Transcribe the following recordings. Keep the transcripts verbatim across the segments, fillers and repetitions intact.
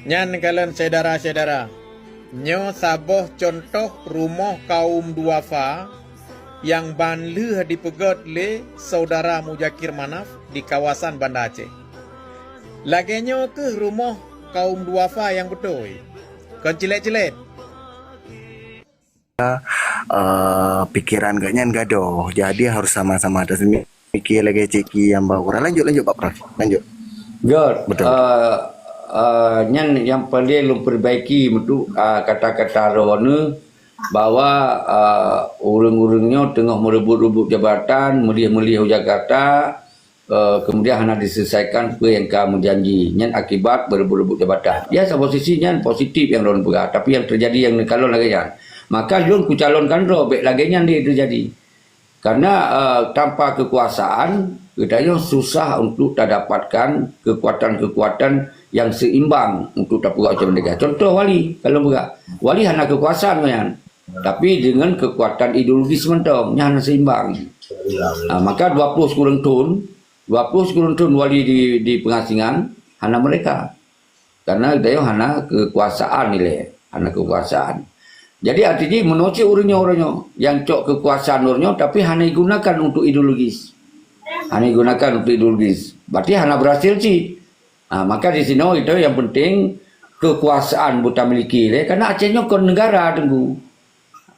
Nyan kalon syedara-syedara, nyoe saboh cuntoh rumoh kaum duafa nyang ban lheueh dipeugét lé Saudara Muzakir Manaf di kawasan Banda Aceh. Lagée nyoe kheueh rumoh kaum duafa nyang beutôi, kon cilet-cilet. Eh, pikiran geuh nyan gadoh. Jadi harus sama-sama ada semi- mikir lagée ciki nyang bak uroe. Lanjut, lanjut, Pak Prof. Lanjut. Good. Betul. Uh, uh, nyan yang paling lôn perbaiki untuk uh, kata-kata droeneuh bahwa uh, ureuëng-ureuëng nyoe teungoh meureubuet-reubuet jabatan, meulih-meulih u Jakarta, uh, kemudian hana diselesaikan apa yang ka meujanji. Nyan akibat beureubuet-reubuet jabatan. Ya, saboh sisi nyan positif yang lôn peugah, tapi yang terjadi yang neukalon lagée nyan. Maka lôn kucalonkan droe bék lagée nyan lé terjadi. Karena uh, tanpa kekuasaan, kita yang susah untuk tadapatkan kekuatan-kekuatan yang seimbang untuk tapeugah macam mereka. Contoh wali, kalau peugah. Wali hana kekuasaan kan. Tapi dengan kekuatan ideologis mantong, yang hana seimbang. Uh, maka dua puluh sekurang tahun, dua puluh sekurang tahun wali di, di pengasingan, hana mereka. Karena geutanyoe hana kekuasaan ilée, hana kekuasaan. Jadi arti jih meunyoe cit ureuëng nyoe ureuëng nyoe nyang cok kekuasaan ureuëng nyoe tapi hana digunakan untuk ideologis. Hana digunakan untuk ideologis. Berarti hana berhasil cit. Ha, maka di sinoe itu yang penting kekuasaan buta miliki ilée karena Aceh nyoe kon negara teungku.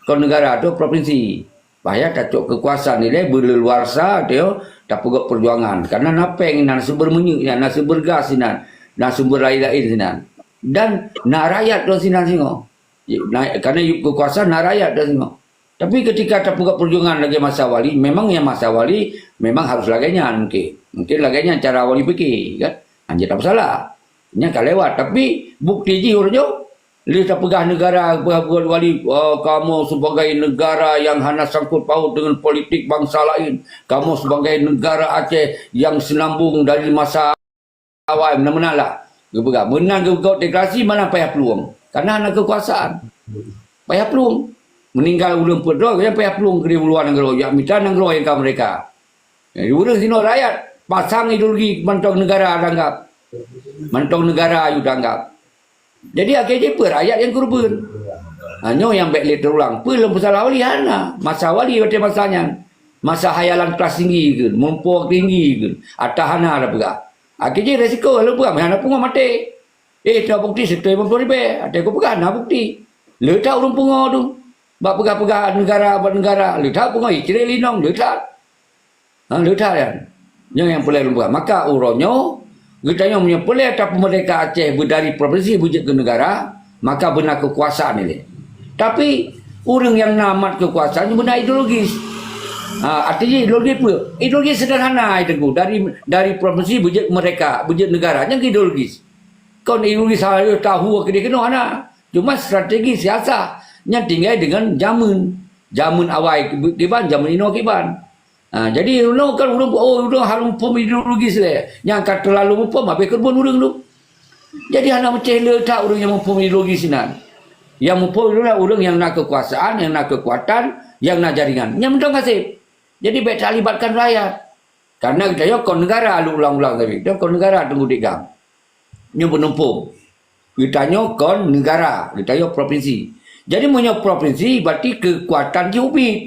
Kon negara tu provinsi. Bahaya tacok kekuasaan ilée beuleluarsa teu tapeugok perjuangan. Karena na péng inan, na sumber minyeuk inan, na sumber gas inan, na sumber lain-lain sinan. Dan na rakyat dong sinan singoh. Na, karena yub kekuasaan na rakyat dong singoh. Tapi ketika tapeugok perjuangan lagée masa wali, memang yang masa wali memang harus lagée nyan mungkin. Mungkin lagée nyan cara wali pikir kan. Hanya tak masalah. Nyan ka lewat. Tapi bukti jih ureuëng nyoe Lheueh tapeugah negara, peugah buet wali, oh, kamoe sebagai negara yang hana sangkut paut dengan politik bangsa lain. Kamoe sebagai negara Aceh yang senambung dari masa awai, meunan-meunan lah. Geupeugah, meunan geupeugah deklarasi mana payah peulueng. Karena hana kekuasaan. Payah peulueng. Meninggal ulun peuet droe, yang payah peulueng keu di luar nanggroe, jak mita nanggroe yang ka mereka. Jadi, ureuëng sinoe rakyat, pasang ideologi mantong negara tanggap. Mantong negara ayue tanggap. Jadi akhé jih peue rakyat nyang keureubeuen. Ha, nyoe nyang bék lé teurulang. Peue lom peusalah wali hana. Masa wali watée masa nyan. Masa hayalan kelas tinggi keu, meurumpok tinggi keu, ata hana ada peugah. Akhé jih resiko lom peugah hana pungo maté. Eh, tak bukti seuteue limong ploh ribée. Até ku peugah na bukti. Le that ureuëng pungo tu. Bak peugah-peugah negara bak negara. Le that pungo icré linong le that. Ha, le that nyan. Nyoe nyang peureulée lôn peugah. Maka uroe nyoe, geutanyoe meunyoe peureulée tapeumeurdeka Aceh beudari provinsi beujeuet keu negara, maka beuna keukuasaan ilée. Tapi ureuëng nyang na mat keukuasaan beuna ideologis. Ha, arti jih ideologis peue? Ideologis sederhana itu ku dari dari provinsi beujeuet meurdeka, beujeuet negara nyang ideologis. Kon ideologis saya tahu keudeh keunoe hana. Cuma strategi siasah nyan tinggai dengan jameun. Jameun awai kiban, jameun inoe kiban. Ha, jadi uroe kan ureuëng oh uroe hareuem muphom ideologis lé. Nyang ka teulalu muphom habéh keureubeuen ureuëng tu. Jadi hana meucéh le that ureuëng nyang muphom ideologis inan. Nyang muphom ideologis ureuëng nyang na keukuasaan, nyang na keukuatan, nyang na jaringan. Nyang mantong haseb. Jadi bék talibatkan rakyat. Karena geutanyoe kon negara lôn ulang-ulang tadi. Geutanyoe kon negara teungku dik gam. Nyoe beunumpung. Geutanyoe kon negara, geutanyoe provinsi. Jadi meunyoe provinsi berarti keukuatan jih ubit.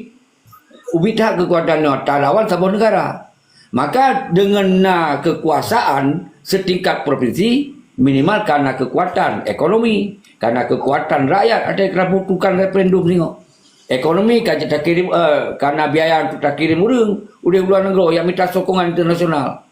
Ubit that keukuatan nyoe talawan saboh negara. Maka dengan na keukuasaan setingkat provinsi, minimal kana keukuatan ekonomi, kana keukuatan rakyat ada yang butuhkan referendum singoh. Ekonomi ka takirém eh, kana biaya untuk takirém ureuëng udeh luar nanggroe yang minta sokongan internasional.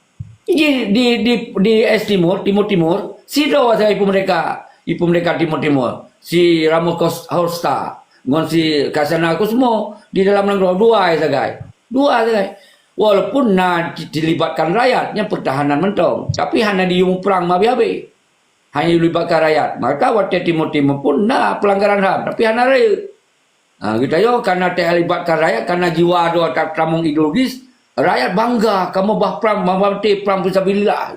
Di di di di es Timur, Timur Timur, sidroe sagai ipeumerdeka, ipeumerdeka Timur Timur. Si Ramos Horta ngon si Xanana Gusmão di dalam nanggroe dua sagai. Dua sagai. Walaupun na dilibatkan rakyat nyang pertahanan mantong, tapi hana diyum prang mabe-abe. Hanya dilibatkan rakyat. Maka watée Timur Timur pun na pelanggaran ham, tapi hana rayeuk. Ha, geutanyoe kana teulibatkan rakyat, kana jiwa droe tamong ideologis, rakyat bangga kamoe bah prang, bah maté prang fisabilillah.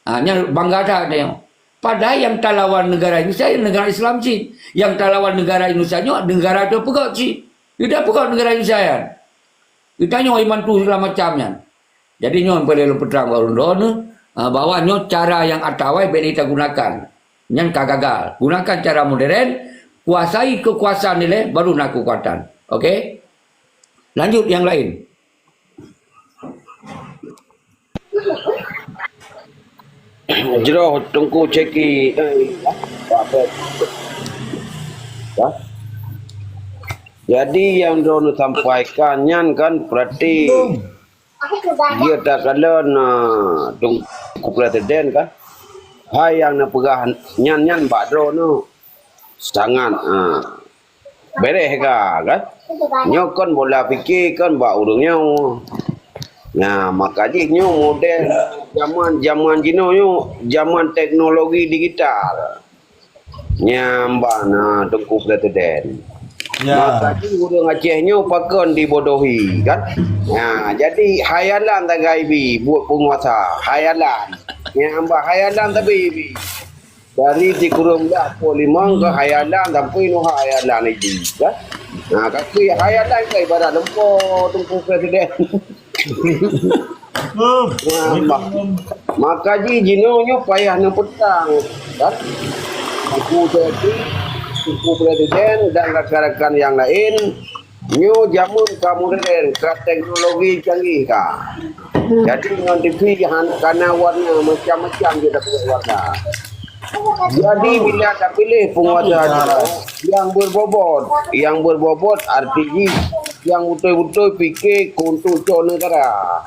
Ha, nyan bangga that geutanyoe. Padahai nyang talawan negara Indonesia negara Islam cit. Nyang talawan negara Indonesia nyoe negara teupeugét cit. Geutanyoe peugét negara Indonesia nyan. Geutanyoe iman tu segala macam nyan. Jadi nyoe peureulée lôn peutrang bak ulôn droeneuh, ha, bahwa nyoe cara nyang atawai bék lé tagunakan. Nyan ka gagal. Gunakan cara modern, kuasai kekuasaan ilèe, baru na kekuatan. Oke? Lanjut yang lain. Jroh Teungku Cheki, eh, apa? Ya. Jadi yang droeneuh sampaikan nyan kan berarti dia takalon, eh, Teungku Presiden kan. Hai nyang neupeugah nyan-nyan bak droeneuh sangat, eh, Beres ka, kan? Nyoe kon bola pike kon bak ureueng nyoe. Nah, maka jih nyoe model jaman, jaman jinoe nyoe, jaman teknologi digital. Nyang ban, ha, Teungku Presiden. Ya. Maka jih ureueng Aceh nyoe pakon dibodohi, kan? Nah, jadi hayalan sagai bi buet penguasa, hayalan. Nyang ban hayalan sabe bi. Dari sikureueng blah peuet limong keu hayalan sampoe nuha hayalan itu, kan? Nah, tapi hayalan kan ibarat lumpoe Teungku Presiden. Nah, ma-, maka jih jinoe nyoe payah neupeutang, kan? Teungku Cheki, Teungku Presiden dan rakan-rakan yang lain, nyoe jameun ka modern, ka teknologi canggih ka. Jadi ngon T V han-, kana warna macam-macam je dapat warna. Jadi bila tapiléh penguasa tu, yang berbobot, yang berbobot arti jih yang beutôi-beutôi pike keu untuk cok negara.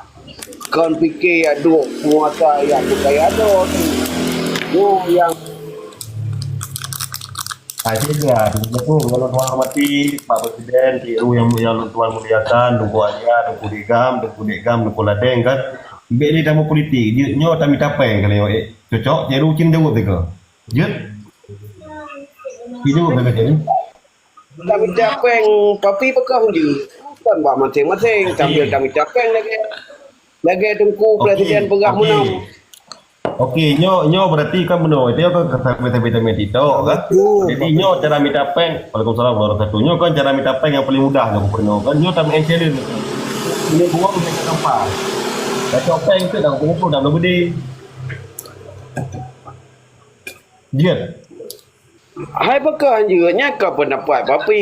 Kon pike jak duek penguasa nyang beukaya droe tu. Nyoe nyang Hai, sila, sila tu, kalau tuan hormati Pak Presiden, Cik Ru yang, yang tuan muliakan, Teungku Alia, Teungku Digam, Teungku Digam, Teungku Ladeng kan. Bèk lé tamu politik, jeuet nyoe tamita péng kali nyoe, eh, cocok, Cik Ru cin jaweueb teuka. Jeuet? Cin jaweueb teuka, Cik Ru. Tamita péng, tapi peukah jeuet. Bukan bak maséng-maséng, sambil tamita péng lagèe, lagèe Teungku Presiden peugah meunan. Okey, nyoe, nyoe berarti kan bunoe. Itu kan kata vitamin TikTok kan. Jadi nyoe cara mita péng. Waalaikumsalam warahmatullahi wabarakatuh. Nyoe kan cara mita péng yang paling mudah nyoe gubernur kan. Nyoe tak main challenge. Ini buang dia ke tempat. Kacau péng tu dah kumpul dah belum gede. Dia. Hai pakon jeuet nyan ka peundapat Papi,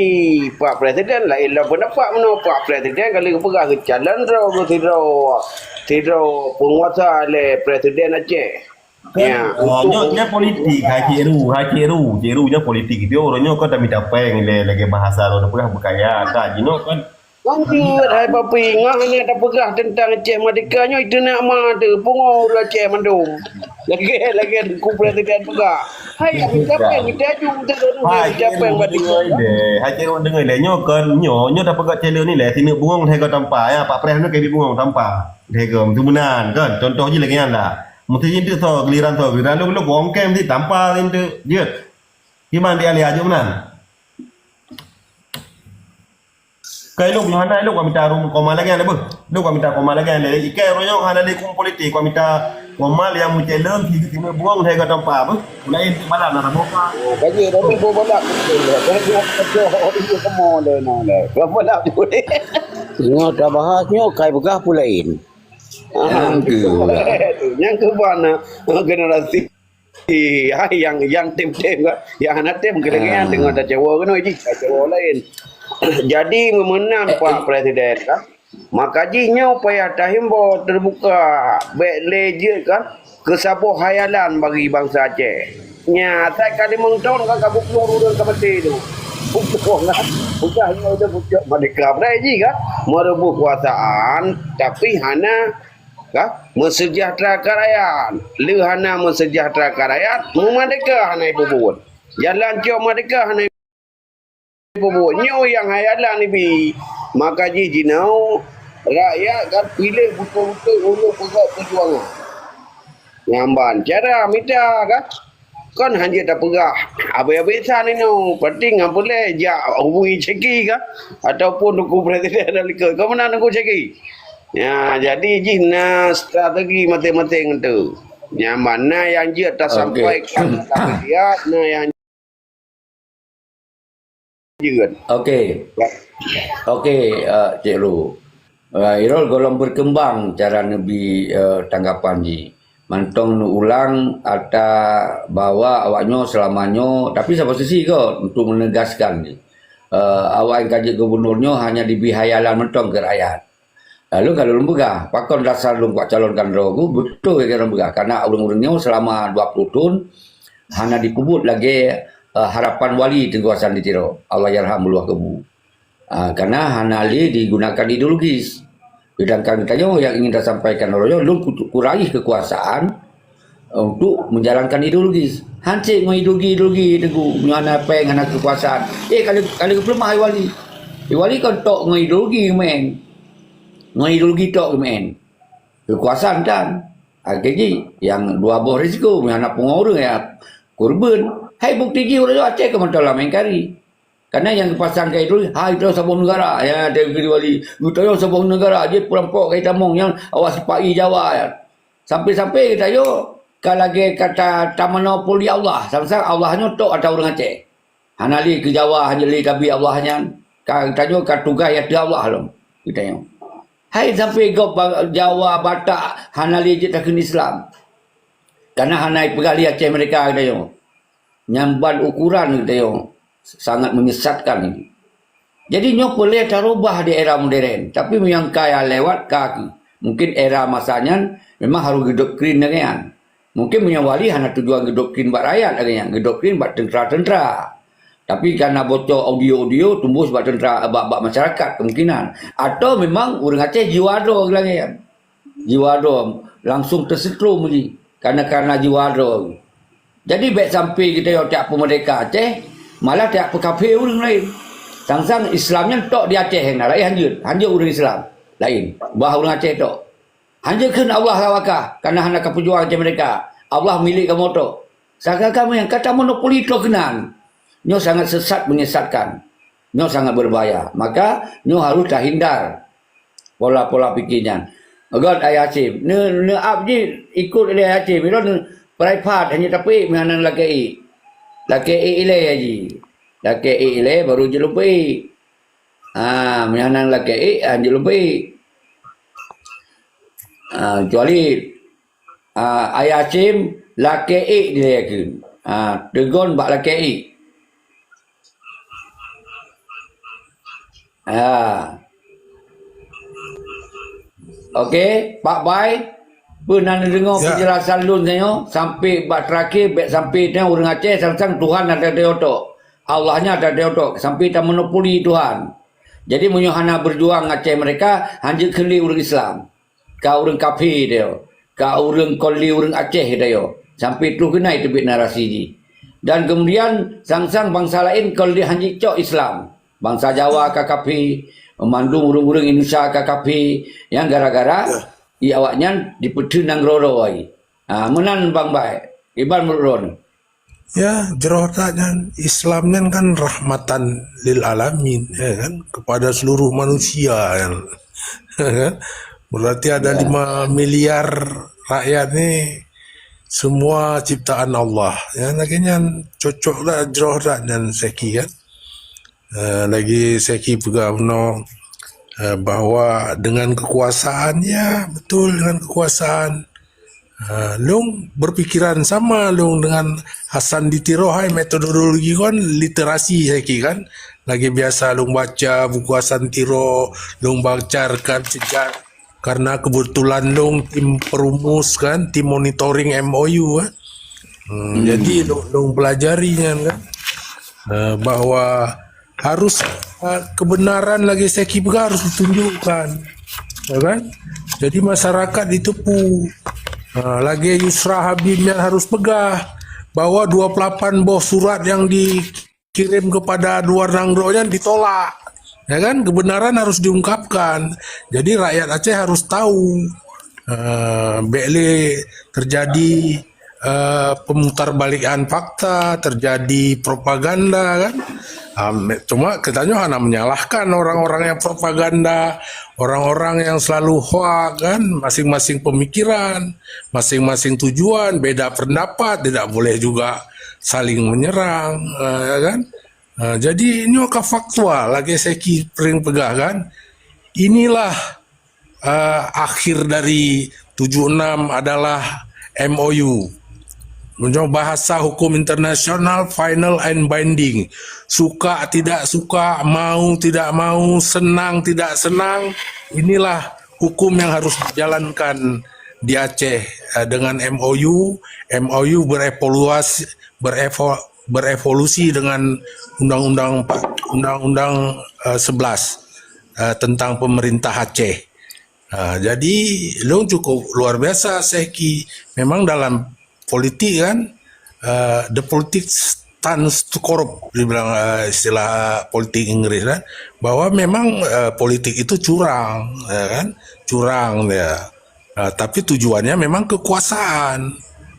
Pak Presiden laén lom peundapat meunoe Pak Presiden ka lheueh peugah geucalon droe geuh sidroe, sidroe peunguasa lé Presiden Aceh. Kan, ya, oh, untuk nyoe, nyoe politik, hai Cik Ru, hai Cik Ru, Cik Ru nyoe politik. Dia orang nyoe kan dah minta péng lé lagèe bahasa orang peugah beukaya. Ka jinoe kan Lanjut, hai Papi, ngon hana tapeugah teuntang Aceh Merdeka nyoe, itu nak ma teuh pungo ureueng Aceh mandum. Lagèe, lagèe Teungku Presiden peugah. Hai, nyang mita péng, mita aju, mita aju, mita péng bak tiga. Hai, Cik Ru deungö lé. Nyoe kon, nyoe, nyoe tapeugah challenge ni lé. Sineuk bungong lhèe go tampa, ya. Pak Pres nyoe keubiet bungong tampa. Lhèe go, meunan, kan? Contoh jih lagèe nyan lah. Mesti jih tu so, giliran so, giliran lu, lu bungong kem si tampa, tu. Jeuet. Kiban di ahli aju meunan. Kai lôn hana lôn ka mita rum koma lagèe nyan beuh. Lôn ka mita koma lagèe nyan. Ikai royong hana lé kum politik ka mita koma yang mucai lôn si sini buang saya ka tampa beuh. Lain tu malam nak boka. Oh, kaji dah tu bola. Kaji dah tu bola. Bola tu. Nyoe tabahas nyoe kai peugah pun lain. Ah, tu. Nyang keuban, ah, generasi Eh, hai nyang, nyang tem-tem ka. Nyang hana tem keudeungoe teungoh tacawa keunoe jih, tacawa laén. Jadi meumeunan Pak Presiden kan. Maka jih nyoe payah tahimbau teubuka bèk lé jeuet kan keu saboh hayalan bagi bansa Aceh. Nya asai ka limong thon ka kabuplueng ureueng ka maté tu. Buplueng kan. Bukan nyoe tu pucok merdeka berai jih kan. Meureubuh kuasaan tapi hana Ka? Meuseujahtera keu rakyat. Lé hana meuseujahtera keu rakyat, meumerdeka hana ipubuet. Jalan cok merdeka hana ipubuet. Nyoe nyang hayalan ibi. Maka jih jinoe rakyat ka piléh beutôi-beutôi ureueng peugöt peujuangan. Nyang ban cara mita ka? Kon hanjeuet tapeugah, abéh-abéh san inoe, penting ngon peureulèe jak hubungi Cheki ka, ataupun Teungku Presiden dan likot. Ka meunan Teungku Cheki? Ya, jadi jih na strategi maséng-maséng tu. Nyang mana nyang jeuet tasampaikan lam media, na nyang jeuet. Okey. Okey, eh, Cik Ru. Eh, Irol gohlom berkembang cara neubi, eh, tanggapan jih. Mantong neuulang ata bahwa awaknyoe seulama nyoe, tapi saboh sisi kot untuk menegaskan, eh, awak nyang ka jeuet gubunur nyoe hanya dibri hayalan mantong keu rakyat. Lalu ka lôn peugah, pakon dasar lôn kucalonkan droe ku, beutôi lagée lôn peugah, karena ureuëng-ureuëng nyoe seulama dua puluh thon hana dipeubuet lagée, eh, harapan wali Teungku Hasan di Tiro, Allahyarham, beuluah kubu. Ah, karena hana lé digunakan ideologis. Sedangkan geutanyoe nyang ingin tasampaikan uroe nyoe, lôn ku-, kuraih keukuasaan untuk menjalankan ideologis. Hanse ngon ideologi-ideologi Teungku, nyoe hana péng, hana keukuasaan. Eh, ka lheueh, ka lheueh geupeuleumah lé wali. Lé wali kon tok ngon ideologi meu'en. Ngon ideologi tok meu'en. Keukuasaan tan. Akhé jih, nyang dua boh risiko, meuhana pungo ureuëng ya kurban. Hai bukti jih uroe nyoe Aceh keu mantong lam N K R I. Karena nyang geupasankan itu, hai, geutanyoe saboh neugara, ya, dari wali. Geutanyoe saboh neugara, jih perampok kai tamong nyang awak sipa'i Jawa, ya. Sampai-sampai geutanyoe ka lagée kata tamonopoli Allah, sang-sang Allah nyoe tok ata ureuëng Aceh. Hana lé keu Jawa, hana lé tabi Allah nyan. Ka geutanyoe ka tugaih ateueh Allah lom geutanyoe. Hai sampai gob ba-, Jawa, Batak hana lé jeuet takheun Islam. Karena hana ipeugah lé Aceh merdeka geutanyoe. Nyan ban ukuran geutanyoe sangat menyesatkan ini. Jadi nyoe peureulée tarubah di era modern, tapi meunyoe ka nyang lewat ka kheueh. Mungkin era masa nyan memang harôh geudoktrin lagée nyan. Mungkin meunyoe wali hana tujuan geudoktrin bak rakyat lagée nyan, geudoktrin bak teuntra-teuntra. Tapi karena bocor audio-audio teumbus bak teuntra, bak, bak masyarakat kemungkinan. Atau memang ureuëng Aceh jiwa droe lagée nyan. Jiwa droe langsung teusetrum jih karena, karena jiwa droe. Jadi bék sampai geutanyoe tiak peumeurdeka Aceh, malah tiak peukafé ureuëng laén. Sang-sang Islam nyan tok di Aceh nyang na, laén hanjeuet, hanjeuet ureuëng Islam laén, bah ureuëng Aceh tok. Hanjeuet kheun Allah ka wakah, karena hana kapeujuang Aceh merdeka. Allah milék kamoe tok. Saka kamoe nyang ka tamonopoli troh keunan. Nyoe sangat sesat menyesatkan. Nyoe sangat berbahaya. Maka nyoe harôh tahindar pola-pola pikir nyan. Göt Ayah Hasyim. Ne, ne ap jih ikot lé Ayah Hasyim. Ilôn privat hana tapeuék meuhana lakée ék. Lakée ék ilée jih. Lakée ék ilée baru jeuet lôn peuék. Ha, meuhana lakée ék, ha, jeuet lôn peuék. Ha, kecuali, ha, Ayah Hasyim lakée ék dilée kheun. Ha, teugon bak lakée ék. Ha. Oke, Pak Bai, peue na neudeungoe penjelasan lôn nyoe sampai bak terakhir, bék sampai nyoe ureuëng Aceh sang-sang Tuhan ada di otok. Allah nyan ada di otok, sampai tamonopoli Tuhan. Jadi meunyoe hana berjuang Aceh merdeka, hanjeuet kheun lé ureuëng Islam. Ka ureuëng kafé dia, ka ureuëng kon lé ureuëng Aceh dia, sampai troh keunan teubiet narasi jih. Dan kemudian sang-sang bansa laén kon lé hanjeuet cok Islam. Bansa Jawa ka kafé, mandum ureuëng-ureuëng Indonesia ka kafé, nyang gara-gara i awaknyan dipeutheun nanggroe-roe. Ha, meunan Bang Bai, iban meureuron. Ya, jroh that nyan Islam nyan kan rahmatan lil alamin, ya kan, kepada seluruh manusia, ya kan. Berarti ada lima miliar rakyat ni semua ciptaan Allah. Ya, lagée nyan cocok lah jroh that nyan seki kan. Eh, lagi seki peugah bunoe, eh, bahwa dengan kekuasaan, ya, betul, dengan kekuasaan. Ha, lôn berpikiran sama lôn dengan Hasan di Tiro hai, metodologi kon literasi seki kan. Lagi biasa lôn baca buku Hasan Tiro, lôn baca rekam jejak. Karena kebetulan lôn tim perumus kan, tim monitoring M O U kan. Hmm, jadi lôn, lôn pelajari nyan kan. Ha, bahwa harus, ha, kebenaran lagi seki peugah harus ditunjukkan. Ya kan? Jadi masyarakat ditepu. Ha, lagi Yusra Habib yang harus peugah bahwa dua puluh lapan boh surat yang dikirim kepada luar nanggroe nyan ditolak. Ya kan? Kebenaran harus diungkapkan. Jadi rakyat Aceh harus tahu. Ha, bék lé terjadi eh, pemutarbalikan fakta, terjadi propaganda kan. Ah, me-, cuma kita nyoe hana menyalahkan orang-orang yang propaganda, orang-orang yang selalu hoak kan, masing-masing pemikiran, masing-masing tujuan, beda pendapat, tidak boleh juga saling menyerang, eh, ya kan. Eh, jadi nyoe ka faktual lagi seki pering peugah kan. Inilah eh, akhir dari tujuh enam adalah M O U. Meunyoe bahasa hukum internasional, final and binding. Suka tidak suka, mau tidak mau, senang tidak senang, inilah hukum yang harus dijalankan di Aceh, eh, dengan M O U. M O U berevaluasi, berevo-, berevolusi dengan undang-undang empat, undang-undang, eh, sebelas, eh, tentang pemerintah Aceh. Ha, jadi, lôn cukup luar biasa, Seki. Memang dalam politik kan, eh, the politics tends to corrupt, dibilang, eh, istilah politik Inggris kan, bahwa memang, eh, politik itu curang, ya kan? Curang dia. Ah, tapi tujuannya memang kekuasaan.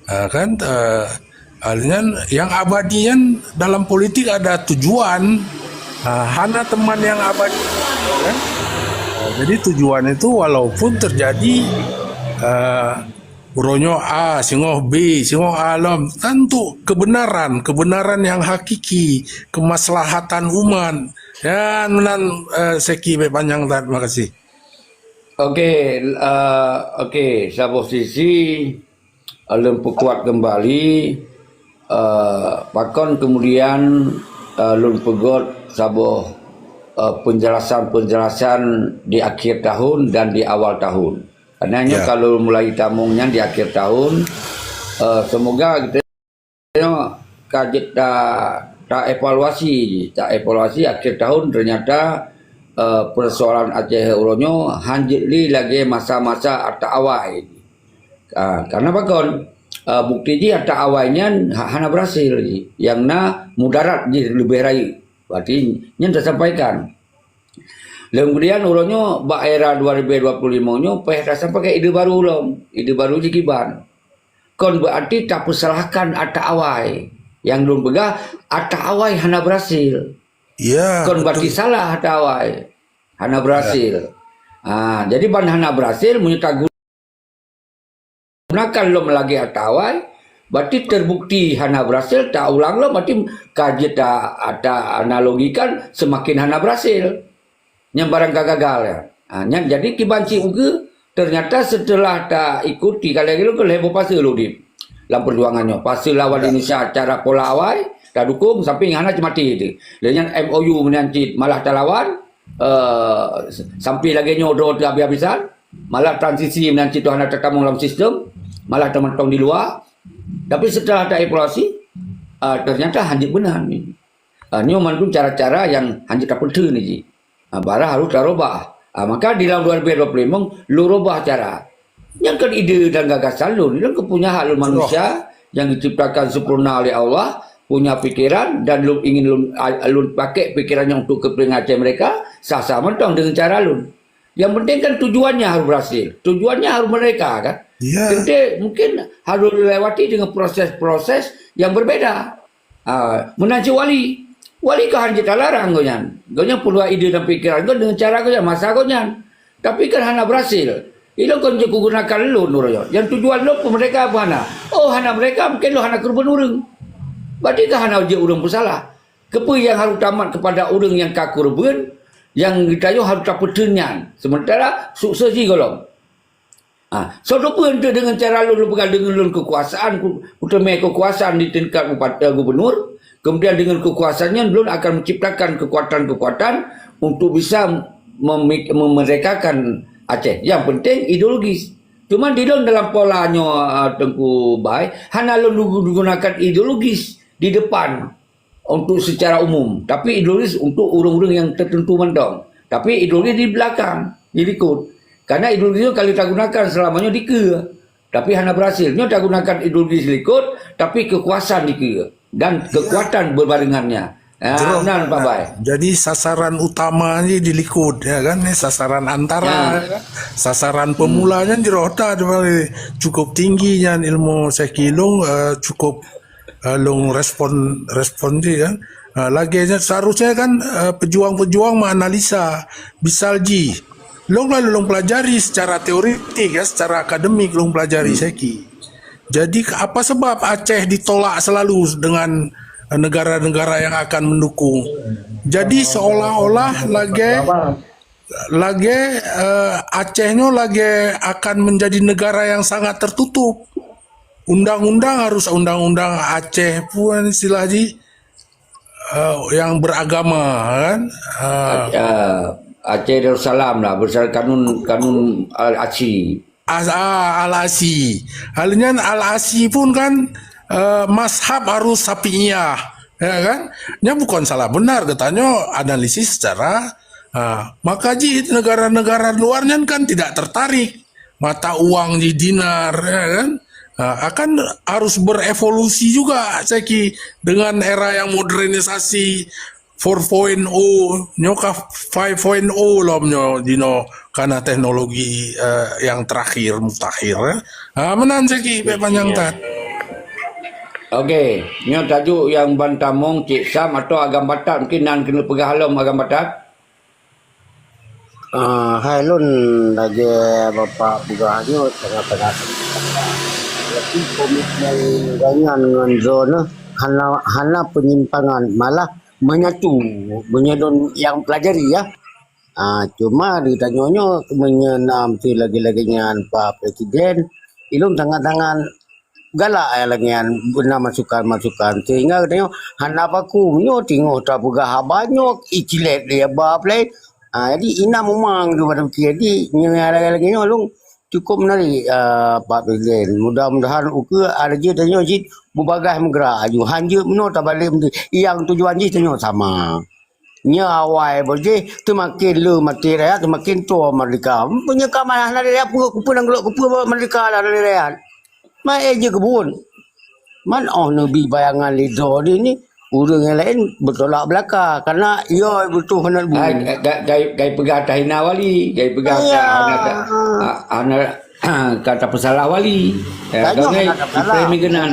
Ah, kan, eh, artinya yang abadi kan dalam politik ada tujuan, ah, hana teman yang abadi, kan? Ah, jadi tujuan itu walaupun terjadi, eh, uroenyoe A, singoh B, singoh A lom, kan untuk kebenaran, kebenaran yang hakiki, kemaslahatan umat. Ya, nan, eh, Seki bek panjang that, makasih. Okey, eh, okey, saboh sisi, eh, lôn peukuat keumbali, eh, pakon keumudian, eh, lôn peugöt saboh, eh, peunjelasan-peunjelasan di akhir tahun dan di awal tahun. Karena nyoe Ya. kalau mulai tamong nyan di akhir tahun, eh, semoga kita nyoe ka jeuet ta, ta evaluasi, ta evaluasi akhir tahun ternyata, eh, persoalan Aceh uroenyoe han jeuet lé lagèe masa-masa ata awai. Ah, karena pakon? Ah, bukti jih ata awai nyan ha-, hana berhasil jih. Nyang na mudarat jih leubeh rayeuk. Berarti nyan tasampaikan. Lom kemudian uroenyoe bak era dua ribu dua puluh lima nyoe payah tasampaikan ide baru lom. Ide baru jih kiban. Kon berarti tapeusalahkan ata awai. Nyang lôn peugah, ata awai hana berhasil. Ya, Kon berarti betul. salah ata awai. Hana berhasil. Ha, jadi ban hana berhasil, meunyoe tagunakan lom lagèe ata awai, berarti terbukti hana berhasil, taulang lom, berarti ka jeuet ta, ta analogikan semakin hana berhasil. Nyan barang ka gagal, ya. Ha, nyan jadi kiban cit ukeue, ternyata setelah ta ikuti, ka lhèe lôn, ka lhèe boh fase lôn udép lam perjuangan nyoe. Fase lawan Indonesia cara pola awai, ta dukung, sampai hana cit maté teuh. Lheueh nyan M O U meunan cit malah ta lawan, eh, sampai lagèe nyoe droe teuh habis-habisan, malah transisi meunan cit hana tatamong lam sistem, malah tamantong di luwa. Tapi setelah ta evaluasi, ah, ternyata han jeuet meunan. Ah, nyoe mandum cara-cara nyang han jeuet tapeutheun jih. Ah, barang harôh tarubah. Ah, maka di dalam dua ribu dua puluh lima, lôn rubah cara. Nyan kon ide dan gagasan lôn, lôn kon punya hak lôn manusia nyang diciptakan sempurna oleh Allah, punya pikiran dan lôn ingin lôn, ah, lôn pakai pikiran nyan untuk kepentingan Aceh merdeka, sah-sah mantong dengan cara lôn. Yang penting kan tujuannya harus berhasil. Tujuannya harus merdeka kan. Ya. Tentu mungkin harus dilewati dengan proses-proses yang berbeda. Ah, meunan cit wali. Wali kan han jeuet talarang gobnyan. Gobnyan peuluah ide dan pikiran gobnyan dengan cara gobnyan, masa gobnyan. Tapi kan hana berhasil. Ilôn kon jeuet kugunakan lôn uroe nyoe. Nyang tujuan lôn peumeurdeka peue hana? Oh, hana meurdeka, mungken lôn hana keureubeuen ureueng. Berarti kan hana jeuet ureueng peusalah. Keupeue nyang harôh tamat kepada ureueng nyang ka keureubeuen, nyang geutanyoe harôh tapeutheun nyan. Sementara sukses jih gohlom. Ah, soe teupeue teuh deungon cara lôn, lôn peugah deungon lôn keukuasaan, ku-, kuteumé keukuasaan di tingkat bupat-, eh, gubernur, kemudian deungon keukuasaan nyan lôn akan menciptakan kekuatan-kekuatan untuk bisa memik-, memerdekakan Aceh. Yang penting ideologis. Cuma di lôn dalam pola nyoe, ah, Teungku Bai, hana lôn gu-, gunakan ideologis di depan untuk secara umum, tapi ideologis untuk ureueng-ureueng nyang tertentu mantong. Tapi ideologis di belakang, di likot. Karena ideologis nyoe ka lheueh tagunakan selama nyoe dikeue, tapi hana berhasil. Nyoe tagunakan ideologis likot, tapi kekuasaan dikeue dan kekuatan berbarengannya. Ah, Jroh, meunan, Pak Bai. Jadi sasaran utama ni di likot, ya kan? Ni sasaran antara, Ya. ya kan? Sasaran pemula nyan jroh that, cukup tinggi nyan ilmu Syekh Ilung, eh, cukup, eh, lôn respon, respon jih kan. Eh, lagèe nyan seharusnya kan, eh, pejuang-pejuang menganalisa misal jih. Lôn lalu lôn pelajari secara teoretik ya, secara akademik lôn pelajari Syekh. Jadi apa sebab Aceh ditolak selalu dengan, eh, negara-negara yang akan mendukung? Jadi seolah-olah lagèe, lagèe, eh, Aceh nyoe lagèe akan menjadi negara yang sangat tertutup. undang-undang harus undang-undang Aceh pun istilah jih, eh, yang beragama, kan? Eh, Ah, Aceh Darussalam lah, berdasarkan kanun, kanun Al-Asyi. As-, ah, Al-Asyi. Hal nyan Al-Asyi pun kan, eh, mazhab harus Syafi'iyah, ya kan? Nyan bukan salah benar, geutanyoe analisis secara, ah, maka jih negara-negara luar nyan kan tidak tertarik. Mata uang di dinar, ya kan? Ah, akan harus berevolusi juga, Syeki, dengan era yang modernisasi, four point oh, nyoe ka five point oh lom nyoe jinoe kana teknologi, eh, yang terakhir, mutakhir, eh. Ha, meunan Syeki, bèk panyang that. Okey, nyoe tajuk nyang ban tamong Cik Sam atau Agam Batat, mungkin nan keuneuk peugah lom Agam Batat. Ah, hai lôn lagèe Bapak peugah nyoe tengah-tengah. Tapi komitmen gobnyan ngon droeneuh hana, hana penyimpangan, malah menyatu, meunyoe lôn nyang pelajari, ya. Ah, cuma di tanyoe nyoe meunyoe na meusti lagèe-lagèe nyan Pak Presiden, ilôn tangan-tangan galak nyang lagèe nyan, beuna masukan-masukan. Sehingga geutanyoe hana baku, meunyoe teungoh tapeugah haba nyoe, icilét lé haba pleh. Ah, jadi inam umang tu pada pikir. Jadi, nyang lagèe-lagèe nyoe lôn cukup menarik, ah, Pak Presiden. Mudah-mudahan ukeue ada jeuet tanyoe cit beubagaih meugerak aju. Han jeuet meunoe tabalek meuti. Nyang tujuan jih tanyoe sama. Nyoe awai boh jih, teumaken le maté rakyat, teumaken toe merdeka. Meunyoe ka manah hana lé rakyat, peue, peue nyang geulok, peue merdeka lah lé rakyat. Man, eh, jeuet keubuet. Man, oh, neubi bayangan lé droe ni, ureueng nyang laén beutolak beulaka. Karena, yo, beutôi hana Ah, buet. Gai, gai, gai peugah tahina wali, gai peugah Ya. Hana, ah, hana, ka tapeusalah wali. Ya, Tanyoe keuneuk hana tapeusalah. Diframing keunan.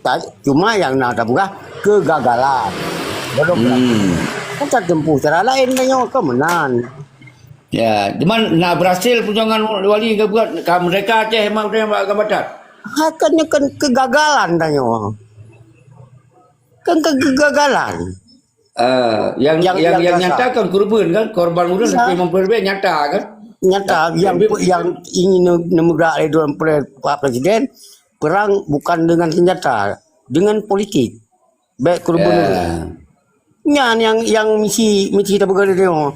Ta-, cuma nyang na tapeugah kegagalan. Belum Hmm. Kan tatempuh cara laén tanyoe, kon meunan. Ya, cuman na berhasil perjuangan wali ke buat ka merdeka Aceh memang Agam Batat. Ha, kan, kan kegagalan tanyoe. Kan ke-, kegagalan. Ah, yang, Yang, yang, yang yang nyata kan korban kan, korban urang Ya. Sampai memperbaik nyata kan. Nyata, yang, Tapi yang ingin ne-, neumeugerak lé droe Pak Presiden, perang bukan dengan senjata, dengan politik. Bèk korban urang. Ya. Nyan nyang, nyang misi, misi tapeugah lé tanyoe.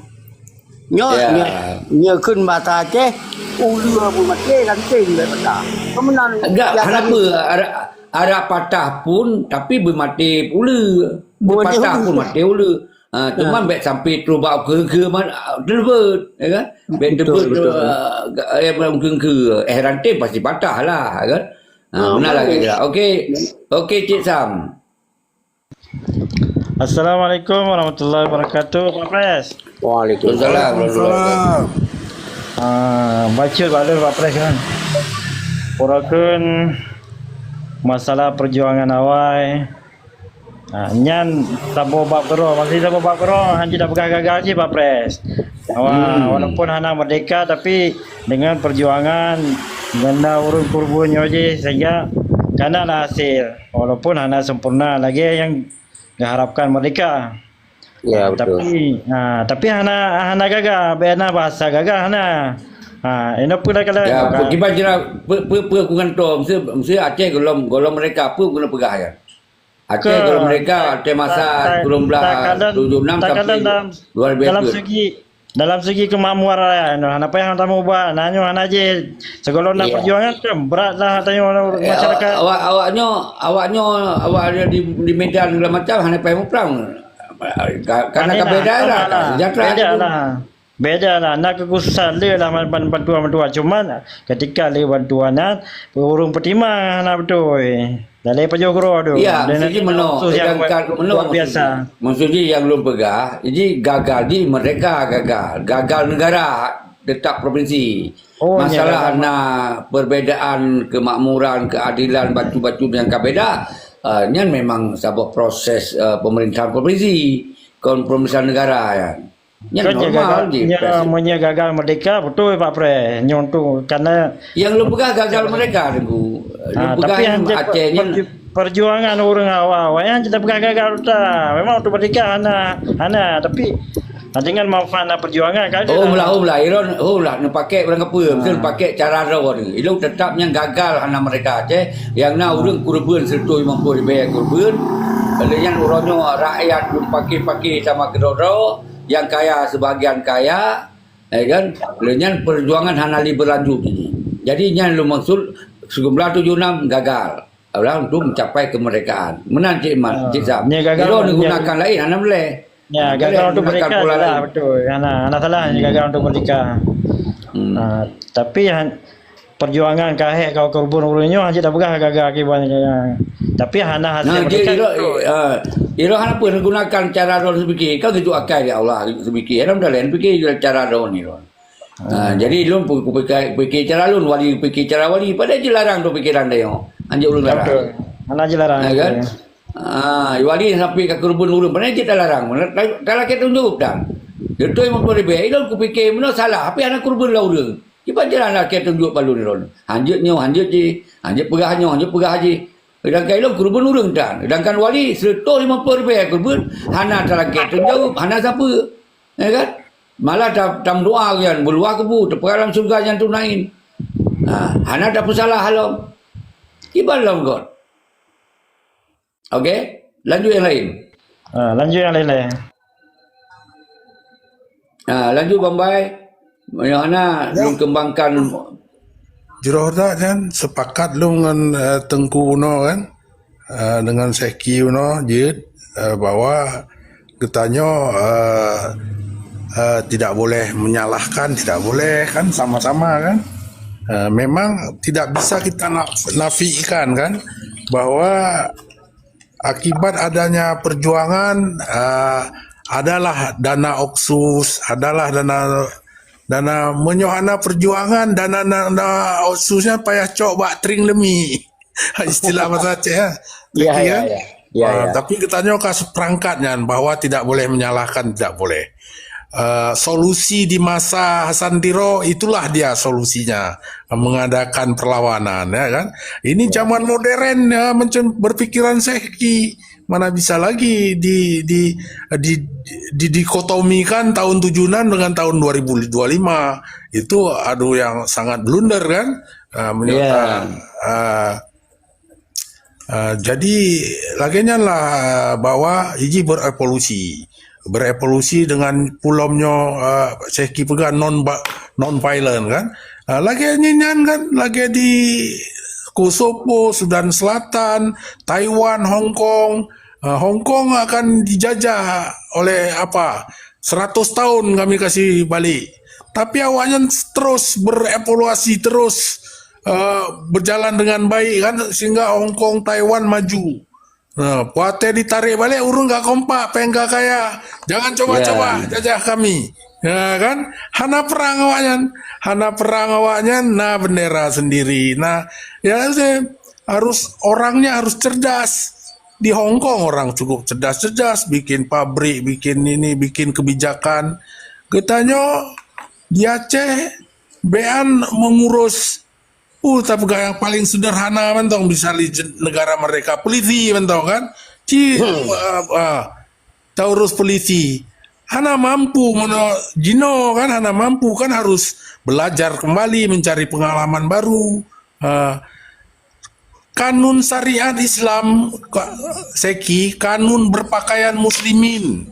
Nyoe, Ya. nyoe, nyoe kheun basa Aceh, uleue beumaté, ranting bèk patah. Kemenang Enggak, biasa kenapa? Ada, ada patah pun, tapi beumaté uleue. Beumaté Patah pun uleue. Maté uleue. Ha, Ya. Cuman bèk sampai terubak keu-keu man, ah, teubeuet, ya kan? Bèk Betul, teubeuet, betul. Ah, eh, blang keu-keu. Eh, ranting pasti patah lah, kan? Ha, Ah, benar lah betul. Kira. Okey. Okey, Cik Sam. Assalamualaikum warahmatullahi wabarakatuh, Pak Pres. Waalaikumsalam. Waalaikumsalam. Ah, bacut bak lôn, Pak Pres, kan. Purakan masalah perjuangan awai. Ah, nyan saboh bab keudroe, masih saboh bab keudroe, hana jeuet tapeugah gagal cit, Pak Pres. Wa-, Hmm. Walaupun hana merdeka, tapi dengan perjuangan, ganda ureueng korban nyoe jih, sehingga kana lah hasil. Walaupun hana sempurna lagèe nyang geuharapkan merdeka. Ya, Ah, betul. Tapi, ah, tapi hana, hana gagal, bèk na bahasa gagal, hana. Ah, inoe peue lah kalau Ya, gagal. Kiban jira, pe-, pe-, peue aku nganto, mesti, mesti Aceh golom, golom merdeka, peue guna peugah ya? Aceh Ke, golom merdeka, Aceh masa ta-, ta-, tujuh belas, takalon, tujuh enam takalon sampai dalam, dua ribu dua puluh. Dalam segi, dalam segi kemakmuran rakyat, hana payah tamuba, na nyoe hana jih. Sigohlom na Iya. perjuangan kan, berat lah tanyoe Awak, masyarakat. Awak, awaknyo, awaknyo, awak ada di, di Medan segala macam, hana payah muprang. Ka-, karena Hana ka lah, beda lah, sama lah. Sejahtera Beda tu. Lah. Beda lah, na kekhususan le lah ban-, bantuan-bantuan. Cuman, ketika le bantuan nyan, ureueng peutimang hana beutôi. Lalé pajoh keudroe tu. Ya, Dan maksud jih meunoe, khusus nyang sedangkan luar, meunoe luar biasa. Maksud jih nyang lôn peugah, jadi gagal jih merdeka gagal. Gagal negara tetap provinsi. Oh, Masalah ya, na perbedaan kemakmuran, keadilan, batu-batu nyang ka beda, eh, nyan memang saboh proses, eh, pemerintahan provinsi, kon pemerintahan negara nyan. Nyan Kan nya normal gagal, jih, nya, proses. Meunyo gagal merdeka, beutôi Pak Pres. Nyoe tu, karena Yang lôn peugah gagal merdeka, Teungku. Lôn Ah, peugah tapi hanya Aceh nyan. perju-, perjuangan ureueng awai-awai nyan kita peugah gagal beutôi. Memang untuk merdeka hana, hana, tapi Dengan manfaat na perjuangan kan. Oh lah, oh lah, Iron, oh lah, neupakai barang apa? Mesti neupakai cara droe ni. Ilong tetap nyang gagal hana mereka Aceh. Yang na ureuëng kurban seratus lima puluh ribu kurban. Lalu nyan uroe nyoe rakyat pakai-pakai sama keudroe-droe, yang kaya sebagian kaya, ya kan? Lalu nyan perjuangan hana li berlanjut ini. Jadi nyan lu maksud sembilan belas tujuh enam gagal. Adalah untuk mencapai kemerdekaan. Meunan Cik Mat, Cik Sam. Nya gagal. Ilong digunakan lain, hana boleh. Ya, gagal untuk merdeka lah, betul. Hana, hana salah, hmm, gagal untuk merdeka. Hmm. Ha, tapi han, perjuangan kahek kau kurban ureuëng nyoe hana tapeugah gagal akibat. Tapi hana hasil nah, merdeka. Jadi, iro, uh, iro hana pun gunakan cara droe seupike. Kau gitu akai ya Allah seupike. Dalam dalam fikir cara droe ni. Ha, jadi lôn pu-, kupikir, pikir cara lôn, wali pikir cara wali. Padahal jeuet larang tu pikiran dia. Anjak ulun larang. Betul. Hana jeuet larang. Ya kan? Ha, wali sampai ka keureubeuen ureuëng. Padahal jeuet larang. Talakée tunjuk dan. Betul memang boleh baik. Lôn kupikir mana salah. Tapi hana keureubeuen lah ureuëng. Cuba jalan lakée tunjuk balun lôn. Hanjeuet nyoe, hanjeuet jih. Hanjeuet peugah nyoe, hanjeuet peugah jih. Sedangkan lôn keureubeuen ureuëng dan. Sedangkan wali seratus lima puluh ribu keureubeuen. Hana talakée tunjuk, hana siapa. Ya kan? Malah ta-, tameudoa nyan, beuluwa kubu, teupeugah lam syeuruga jantung naim. Ha, hana tapeusalah lom. Kiban lom kon. Okey, lanjut yang lain. Ha, lanjut yang lain-lain. Ha, lanjut Bambai. Yang mana lôn kembangkan. Jroh dak kan sepakat lôn ngon, eh, Teungku Uno kan. Eh, dengan Syekh Ki Uno jeuet, eh, bahwa geutanyoe, eh, eh, tidak boleh menyalahkan, tidak boleh kan, sama-sama kan. Eh, memang tidak bisa kita na-, nafikan kan bahwa akibat adanya perjuangan, eh, adalah dana oksus, adalah dana, dana meunyoe hana perjuangan, dana, dana oksusnya payah cok bak tring lemi. Istilah bahasa Aceh, ya. Ya, ya, ya. Ya, ah, ya. Tapi katanya ka seperangkat nyan bahwa tidak boleh menyalahkan, tidak boleh. Eh, solusi di masa Hasan Tiro itulah dia solusinya, mengadakan perlawanan, ya kan? Ini zaman modern, ya, macam berpikiran Syekh Ki. Mana bisa lagi di, di, di, didikotomikan tahun tujuh enam dengan tahun dua ribu dua puluh lima. Itu aduh yang sangat blunder kan? Ah, menyerta, ah, ah, jadi lagée nyan lah bahwa iji berevolusi. Berevolusi dengan pulom nyoe, ah, Syekh Ki peugah non ba-, non violent kan. Ah, lagée nyan kan, lagée di Kosovo, Sudan Selatan, Taiwan, Hong Kong. Ah, Hong Kong akan dijajah oleh apa? Seratus tahun kami kasih balik. Tapi awaknyan terus berevolusi, terus, eh, berjalan dengan baik kan, sehingga Hong Kong, Taiwan maju. Nah, watée ditarik balik, ureuëng ka kompak, péng ka kaya. Jangan coba-coba jajah kami. Ya kan? Hana perang awaknyan. Hana perang awaknyan, na bendera sendiri. Nah, ya, harus, orangnya harus cerdas. Di Hong Kong orang cukup cerdas-cerdas, bikin pabrik, bikin ini, bikin kebijakan. Geutanyoe di Aceh, bean mengurus, uh, tapi yang paling sederhana mantong bisa di negara mereka, polisi mantong kan. Ci, uh, uh, taurus polisi. Hana mampu meuno jinoe kan, hana mampu kan, harus belajar kembali, mencari pengalaman baru. Uh, Kanun syariat Islam, ka-, Syekh Ki, kanun berpakaian muslimin.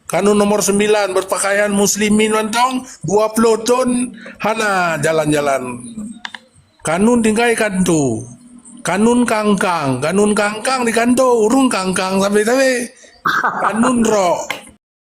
Kanun nomor sembilan, berpakaian muslimin mantong dua puluh thon hana jalan-jalan. Kanun tinggai kanto. Kanun kangkang, kanun kangkang di kanto, ureuëng kangkang sabe-sabe. Kanun rok.